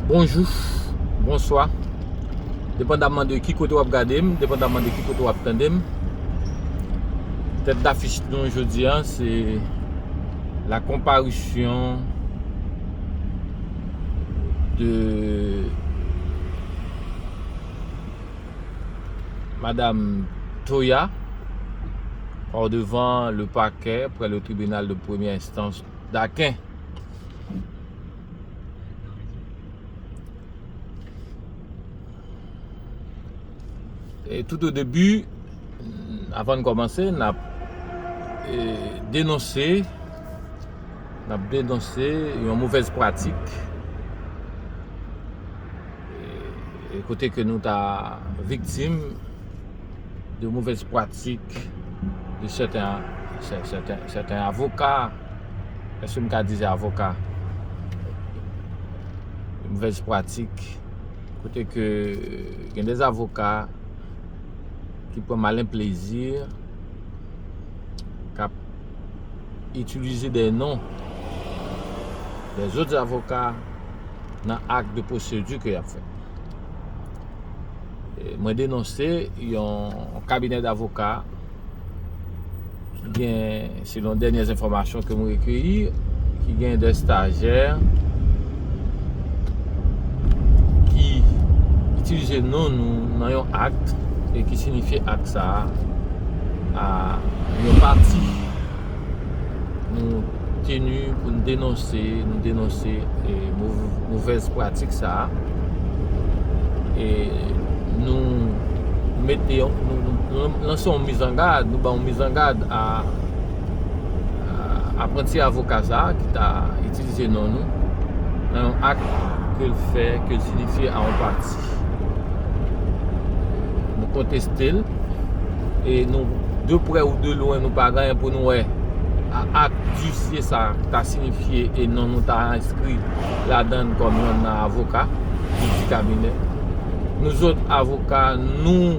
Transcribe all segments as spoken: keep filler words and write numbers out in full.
Bonjou, bonswa. Depandamman de ki kote w ap gade m, depandamman de ki kote w ap tande m, tèt dafich nou jodi a, se la comparution de Madame Toya par devant le parquet près le tribunal de première instance d'Aken. E tout o debi, avan n kòmanse, n ap, e, denonse, n ap denonse yon movèz pratik, e, e kote ke nou ta viktim de movèz pratik de sèten, sè-, sèten, sèten avoka. Èske m ka di se avoka? Movèz pratik, kote ke gen de avoka ki pran malen plezi, k ap itilize de non de zòt avoka nan ak de pwosedi ke y ap fè. E, mwen denonse yon kabinè davoka ki gen, selon dènyè enfòmasyon ke mwen rekeyi, ki gen de stajè ki itilize non nou nan yon ak e ki sinifye ak sa a, a yon pati. Nou teni pou n denonse, nou denonse, e, mov-, movèz pratik sa a. E nou mete yon, nou, nou, nou lanse yon mizangad, nou ba yon mizangad a, a apranti avoka sa a ki ta itilize non nou nan yon ak ke l fè, ke l sinifye a yon pati. Nou konteste l. E nou, de prè ou de lwen, nou pa gen anyen pou nou wè a ak disye sa ta sinifye e non nou ta enskri ladan l kòm yonn nan avoka di kabinè. Nou zòt avoka, nou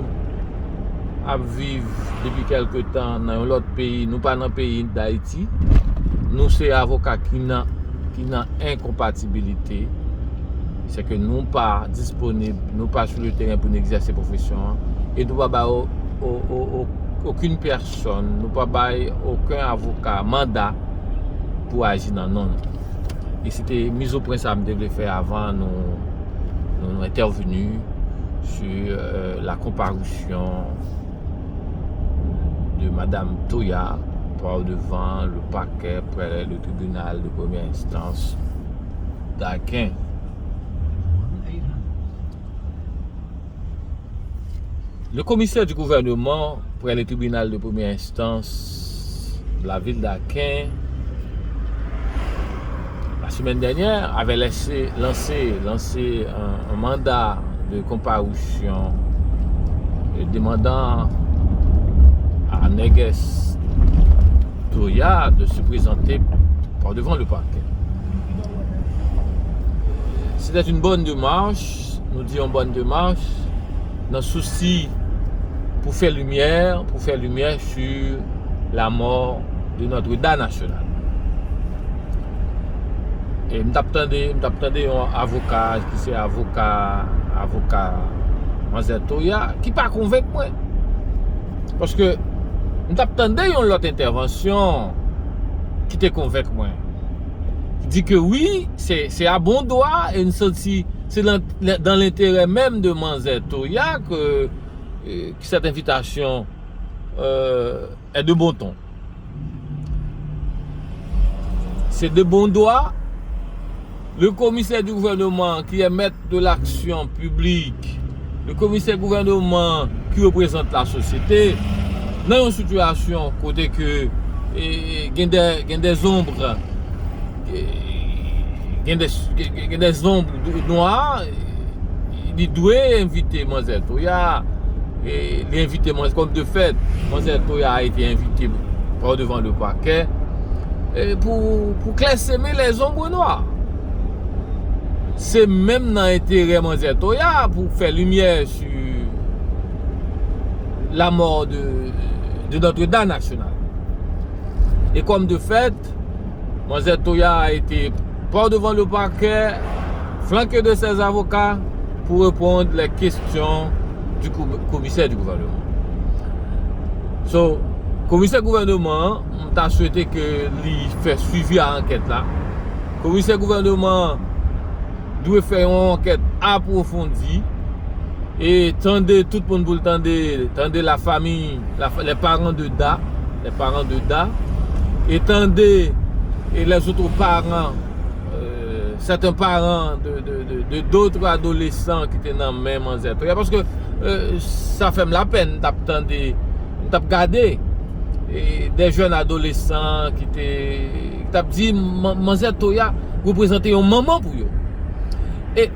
ap viv depi kèlke tan nan yon lòt peyi, nou pa nan peyi Dayiti. Nou se avoka ki nan, ki nan enkonpatibilite. Se ke nou pa disponib, nou pa sou le teren pou n egzèse pwofesyon an. E nou pa bay o-, o-, o-, o-, okenn pèsonn, nou pa bay okenn avoka manda pou aji nan non nou. E se te mizopwen sa m te vle fè avan nou, nou, nou entèveni sur, euh, la comparution de Madame Toya par devant le parquet près le tribunal de première instance d'Aken. Le commissaire du gouvernement près le tribunal de première instance de la ville d'Aken, la semaine dernière, avait laissé, lancé, lancé un, un mandat de comparution, euh, demandant à Negues Toya de se présenter par devant le parquet. C'était une bonne démarche, nou di yon bòn demach, nan sousi pou fè limyè, pou fè limyè sur la mort de notre Dame nationale. E m t ap tande, m t ap tande yon avoka ki se avoka, avoka manzè Toya, ki pa konvenk mwen. Paske m t ap tande yon lòt entèvansyon ki te konvenk mwen. Ki di ke wi, se, se a bon dwa, e n santi se lan-, dan lenterè menm de manzè Toya ke, e, ke cette invitation, euh, est de bon ton. C'est de bon droit. Le commissaire du gouvernement qui est maître de l'action publique, le commissaire gouvernement qui représente la société, nan yon sitiyasyon kote ke, e, gen de, gen de zonb, e, gen de, gen, gen de zonb nwa, li dwe envite manzè Toya, e li envite manzè, comme de fait, manzè Toya a été invitée par devant le parquet, e pou, pou clairsemer les ombres noires. Se menm nan enterè manzè Toya pou fè limyè sur la mort de, de notre Dame nationale. Et comme de fait, manzè Toya a été par devant le parquet, Flanqué de ses avocats pour répondre les questions du cou-, commissaire du gouvernement. So, komisè gouvènman an, m ta swete ke li fè swivi a ankèt la. Komisè gouvènman an dwe fè yon ankèt apwofondi e tande tout moun pou l tande, tande la famille, la fa-, les parents de Da, les parents de Da, e tande e les autres parents, euh, certains parents de, de, de, de d'autres adolescents ki te nan men manzè Toya, paske, euh, sa fè m lapèn, m t ap tande, m t ap gade, e, des jeunes adolescents ki te, ki t ap di man-, manzè Toya reprezante yon manman pou yo. E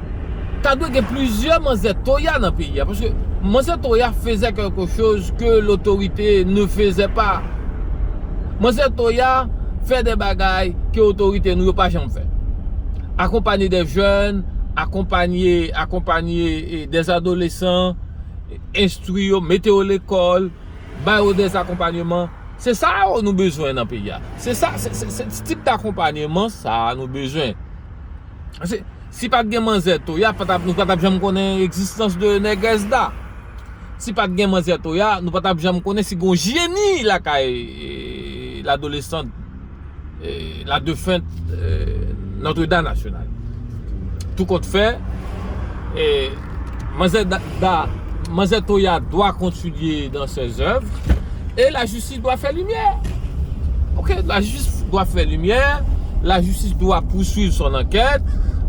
ta dwe gen plizyè manzè Toya nan peyi a, paske manzè Toya faisait quelque chose que l'autorité ne faisait pas. Manzè Toya fè de bagay ke otorite nou yo pa janm fè. Accompagner des jeunes, accompagner, accompagner, eh, des adolescents, instwi yo, mete yo lekòl, ba yo des accompagnements. Se sa yo nou bezwen nan peyi a. Se sa, se, se, se ti tip d'akompanyman sa a nou bezwen. Paske si pa t gen manzè Toya, pa t ap, nou pa t ap janm konnen egzistans de nègès Da. Si pa t gen manzè Toya, nou pa t ap janm konnen si gon jeni lakay, eh, l'adolescente, eh, la défunte, eh, Notre-Dame Nationale. Tout compte fait, eh, manzè Da, Da, manzè Toya doit continuer dans ses œuvres et la justice doit faire lumière. Ok, la justice doit faire lumière, la justice doit poursuivre son enquête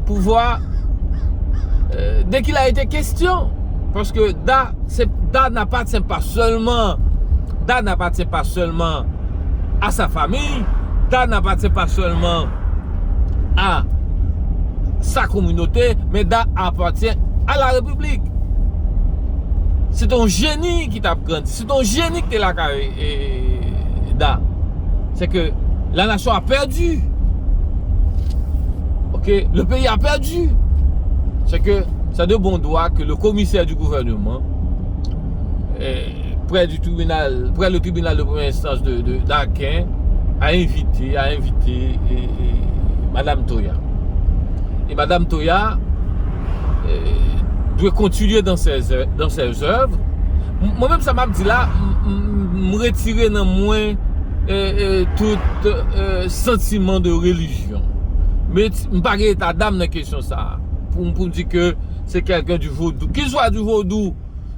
pour voir, euh, de qui il a été question. Parce que Da, c'est, Da n'appartient pas seulement, Da n'appartient pas seulement à sa famille, Da n'appartient pas seulement à sa communauté, mais Da appartient à la République. Se te yon jeni ki t ap grandi. Se te yon jeni ki te lakay, eh, Da. C'est que la nation a perdu. Ok, le pays a perdu. C'est que c'est de bon droit que le commissaire du gouvernement, eh, près du tribunal, près le tribunal de première instance de, de, d'Aken, a invité, a invité, eh, eh, Madame Toya. Et Madame Toya, eh, dwe continuer dans ses, dans ses œuvres. M-, mwen menm sa m ap di la, m, m, m retire nan mwen, eh, eh, tout, eh, sentiment de religion. Men m pa gen état d'âme nan kesyon sa a. Pou, pou m di ke c'est quelqu'un du vaudou. Qu'il soit du vaudou,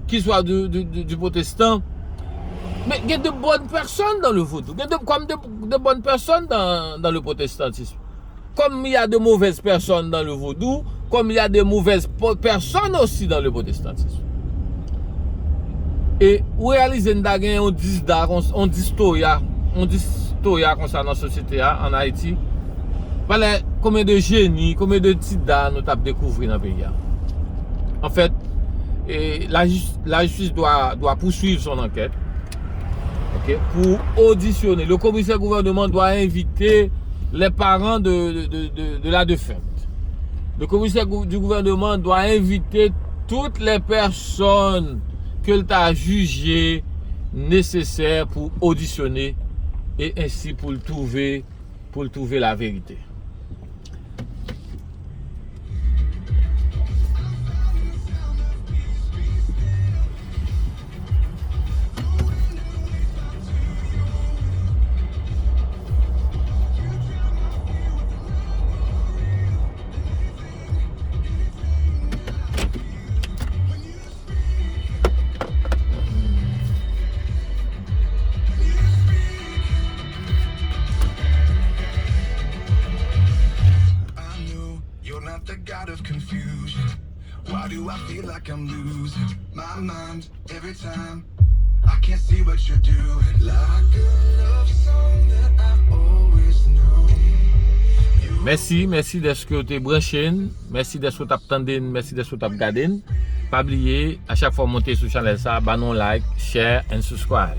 qu'il soit du, du, du, du protestant, mais il y a de bonnes personnes dans le vaudou. Il y a de, comme de, de bonnes personnes dans, dans le protestantisme. Comme il y a de mauvaises personnes dans le vaudou, comme il y a de mauvaises po-, personnes aussi dans le protestantisme. E ou reyalize n ta gen yon dis Da, yon dis Toya, yon dis Toya konsa nan sosyete a, an Ayiti. Valè, konbyen de jeni, konbyen de ti Da nou t ap dekouvri nan peyi a? En fait, eh, la jis-, la justice doit, doit poursuivre son enquête, ok, pour auditionner. Le commissaire gouvernement doit inviter les parents de, de, de, de, de la défunte. Le commissaire gou-, du gouvernement doit inviter toutes les personnes ke l ta jije nesesè pou odisyone e ensi pou l twouve, pou l twouve laverite. I know you're not the god of confusion. Why do I feel like I'm losing my mind every time? I can't see what you're doing. Like a love song that I've always known. Mèsi, mèsi dèske w te branche n. Mèsi dèske w t ap tande n. Mèsi dèske w t ap gade n. Pa bliye, a chak fwa w monte sou chanèl sa, ba nou like, share and subscribe.